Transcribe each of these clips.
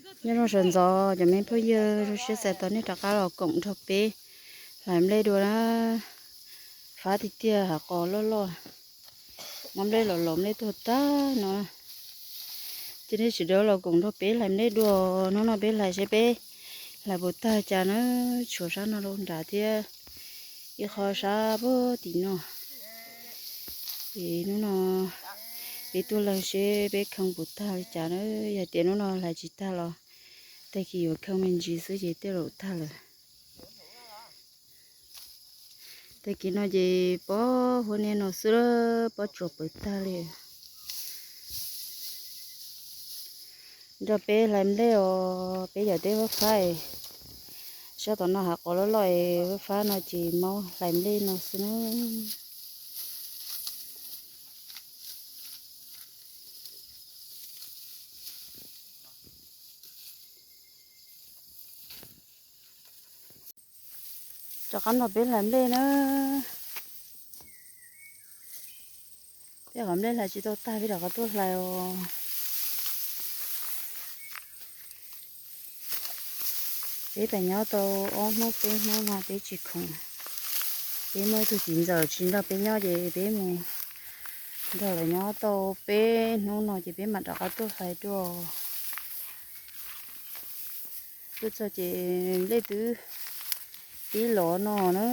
Nyob zoo sawv ntxov cov me phooj ywg, zoo siab txais tos nej rov qab los koom nrog peb hlais nplej dua na. Fab tiag tiag, hav qos loj loj. Muab nplej los los nplej tuag tag no. Ces nej sawv daws los koom nrog peb hlais nplej dua. Hnub no peb hlais seb peb hlais puas tag cas na. Tshuav sab no rau nrad thiab ib qho sab puag tim no. Ces hnub no peb tuaj leeg seb peb khee puas tag li cas na. Yog tias hnub no hlais tsis tag los tag kis yuav khee me ntsis xwb ces tej zaum tag lawm. Tag kis no ces pob huab niaj no xwb, pob tsuas pawv tag li. Nrog peb hlais nplej os, peb yawm teb fab fab. Sab tom no hav qos loj loj, fab fab no ces maub hlais nplej no xwb na. Rov qab nrog peb hlais nplej na. Peb qhov nplej hlais tsis tau tag peb rov qab tuaj hlais os. Peb pem nyob tau ob hnub peb hnub no peb tsis khoom. Peb muaj ib tug txiv ntxawm tsis nrog peb nyob ces peb mus nrog lawv nyob tau peb hnub no ces peb mam rov qab tuaj hlais dua. Tuaj txog ces nplej twb pib lov no na.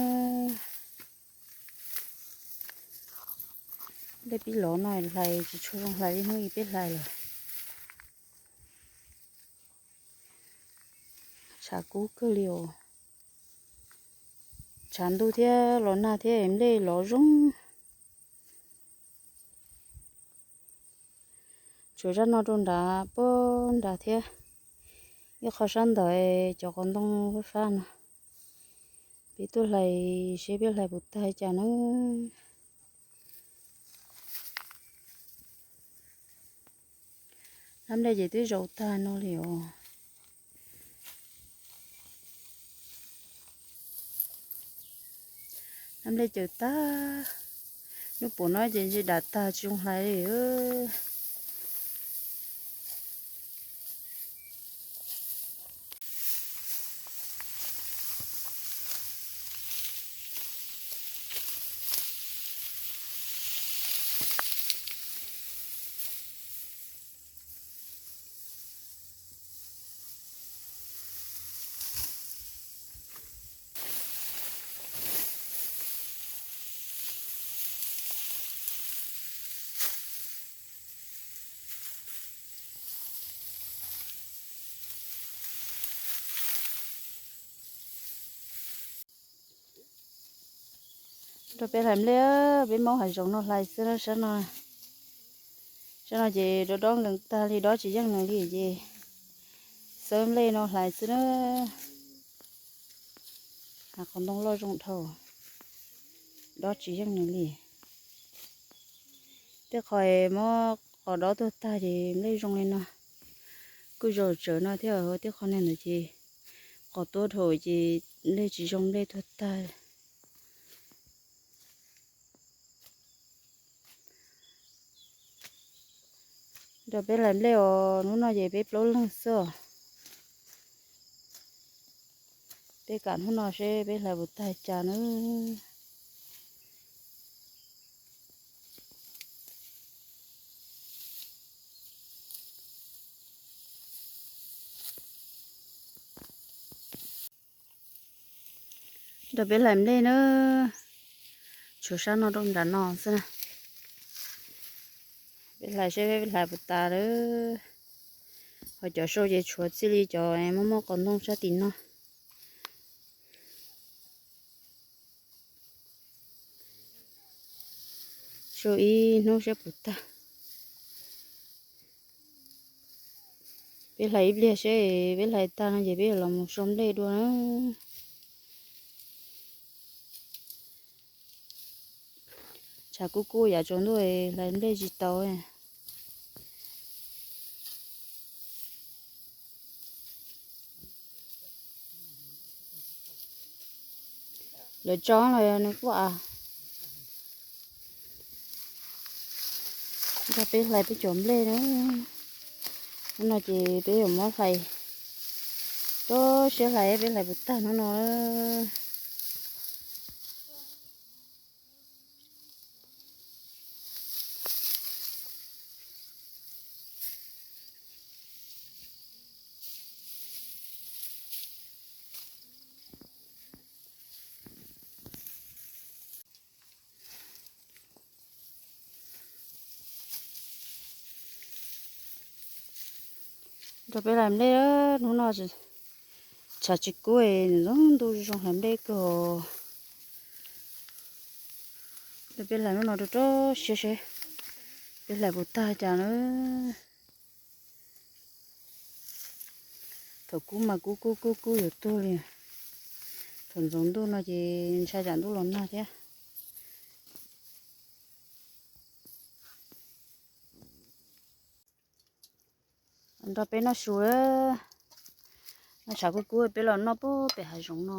Nplej pib lov no hlais tsis tshua zoo, hlais ib hnub ib peb hlais lawm. Tshav kub kawg li os. Tshav ntuj thiab los nag thiab nplej lov zoo. Tshuav zaj no rau nrad puag nrad thiab, ib qho sab ntawd cov qos ntoo fab fab no. Peb tuaj hlais seb peb hlais puas tag cas na. Nab nplej ces twb zaum tag no li os. Nab nplej cawm tag, hnub puas no ces ntshe dam tag tsis zoo hlais li. Rau peb hlais nplej, peb maub hav zoov no hlais xwb na. Sab no, sab no ces dob dob nkees tag li, dob tsis yeej nws li ces xawb nplej no hlais xwb na. Hav qos ntoo loj zoo dhau, dob tsis yeej nws li. Tej qhov muab qos dob tuag tag ces nplej zoo li no. Kuj zoo tsawv no thiab, tej qhov neeg ntawd ces qos tuab dhau ces nplej tsis zoo, nplej tuag tag. Rau peb hlais nplej os, hnub no ces peb plaub leeg xwb os. Peb kam hnub no seb peb hlais puas tag cas na. Rau peb hlais nplej na, tshuav sab no rau nram no xwb na. Peb hlais seb peb hlais puas tas lawm. Ho cov sau ces tshuav txij li cov muaj muaj qos ntoo sab tim no. Sau ib hnub seb puas tag. Peb hlais ib pliag seb peb hlais tag no ces peb yuav los mus sau nplej dua na. Tshav kub kub yav tsaus ntuj hlais nplej tsis tau. Lawv tso los yog nws kuj a. Nrog peb hlais peb cov nplej na. Hnub no ces peb yuav muab hlais Rau siab hlais, peb hlais puas tag hnub no. Rau peb hlais nplej, hnub no tshav tsis kub, nws zoo ntuj zoo hlais nplej kawg. Rau peb hlais hnub no rau rau siab seb peb hlais puas tag cas na. Thaum kub mas kub kub kub kub yuav tuag li. Thaum ntxoov ntuj no ces ntshai tsam ntuj los nag thiab. Nrog peb noj su, noj tshav kub kub peb los noj pem hav zoov no.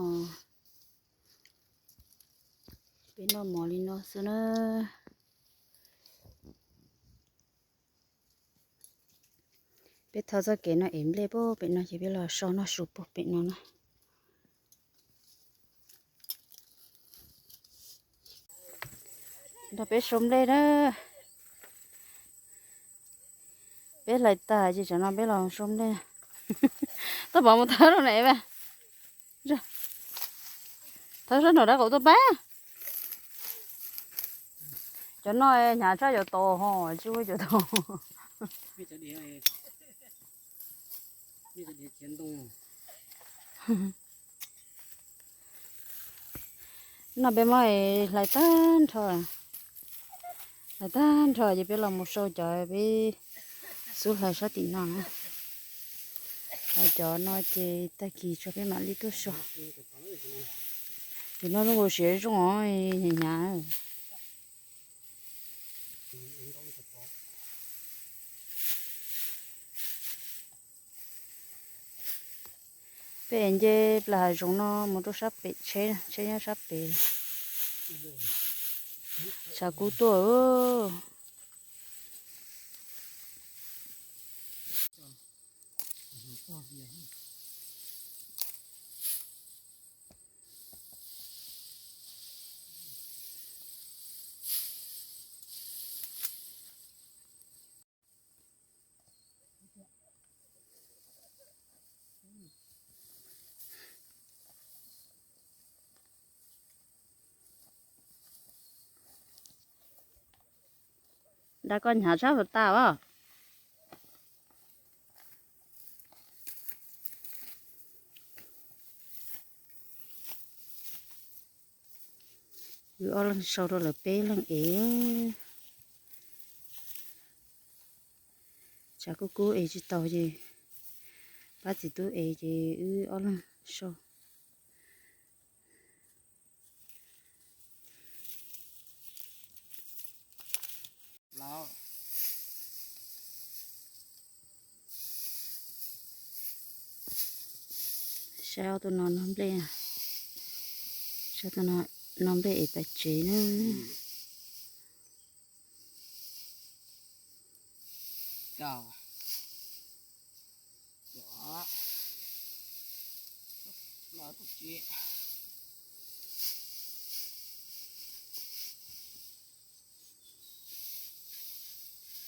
Peb noj mov li no xwb na. Peb thov txoj kev no ev nplej pem no ces peb los so noj su pem no na. Nrog peb sau nplej na. Peb hlais tag ces tsam no peb los sau nplej. Toj pov mus thawb rau na. Thawb sab nraum dab qaum tuaj pab. Cov no hnyav tshaj cov tod ho, tsis ua cov tod. No peb muab hlais tag nrho, hlais tag nrho ces peb los mus sau cov peb xub hlais sab tim no na. Cov no ces tag kis tso peb mam li tuaj sau. Tus no zoo nkaus siav zoo os, hnyav hnyav. Peb nce plas hav zoov no mus rau sab pem tsheb, tsheb nyob sab pem. Tshav kub tuaj. Nrab koj hnyav tshaj puas tas os. Wb ob leeg sau rau lawv peb leeg ev. Tshav kub kub ev tsis tau ces pab txiv tub ev ces wb ob leeg sau. Saib ob tug no noj nplej, saib tus no noj nplej es pais tsev na.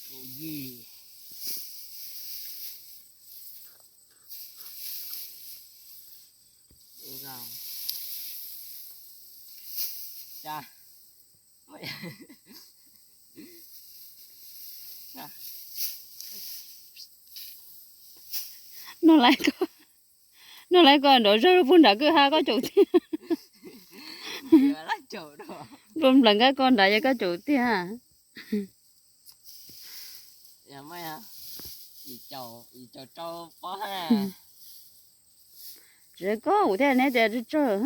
Kaum yim. Kaum rau. Cas. Noj lawm ko, noj lawm ko nrov zog puag nram kwj ha koj caum tiag. Nplooj nplawm nkab ko nrad yog koj caum tiag. Tsis koj kuv thiaj neb tias tsawg tsawg.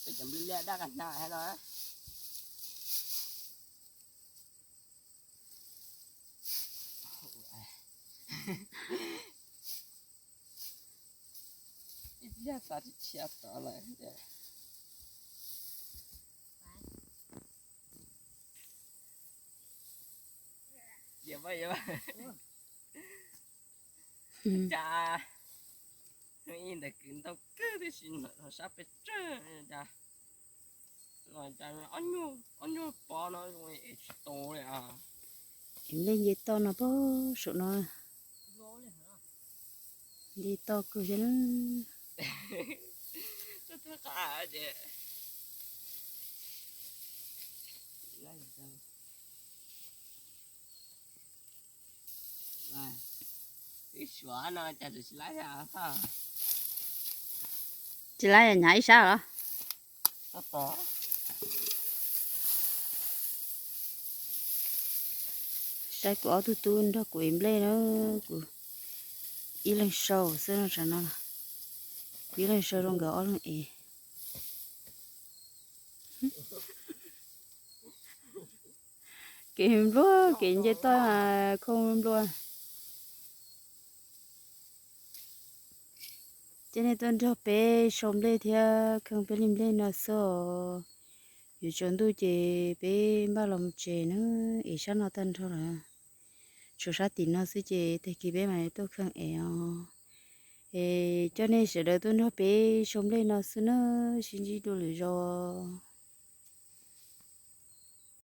Peb cov nplej liaj daj qas hnav no. Yog xav tsis tshiab tod lawm. Cas ib ntawd kwv ntau kawg tib si, sab pes tsawg cas, ob nyuag pov no es tsis tau li. Nplej nce toj no pog saum no, nce toj kawg thiab. Ib suav no cas tsis laib, tsis laib hnyav ib sab los? Saib kuv ob tug tub nrog kuv ev nplej na, kuv ib leeg sau xwb no, tsam no kuv ib leeg sau rau nkawd ob leeg ev. Kev nplua, kev nce toj khoo nplua. Ces nej tuaj nrog peb sau nplej thiab khee peb li nplej no xwb os. Yuav tsaus ntuj ces peb npaj los mus tsev na, es sab no tag nrho lawm. Tshuav sab tim no xwb ces tag kis peb mam tuaj khee es os. Es coj nej sawv daws tuaj nrog peb sau nplej no xwb na, sib ntsib dua lwm zaus.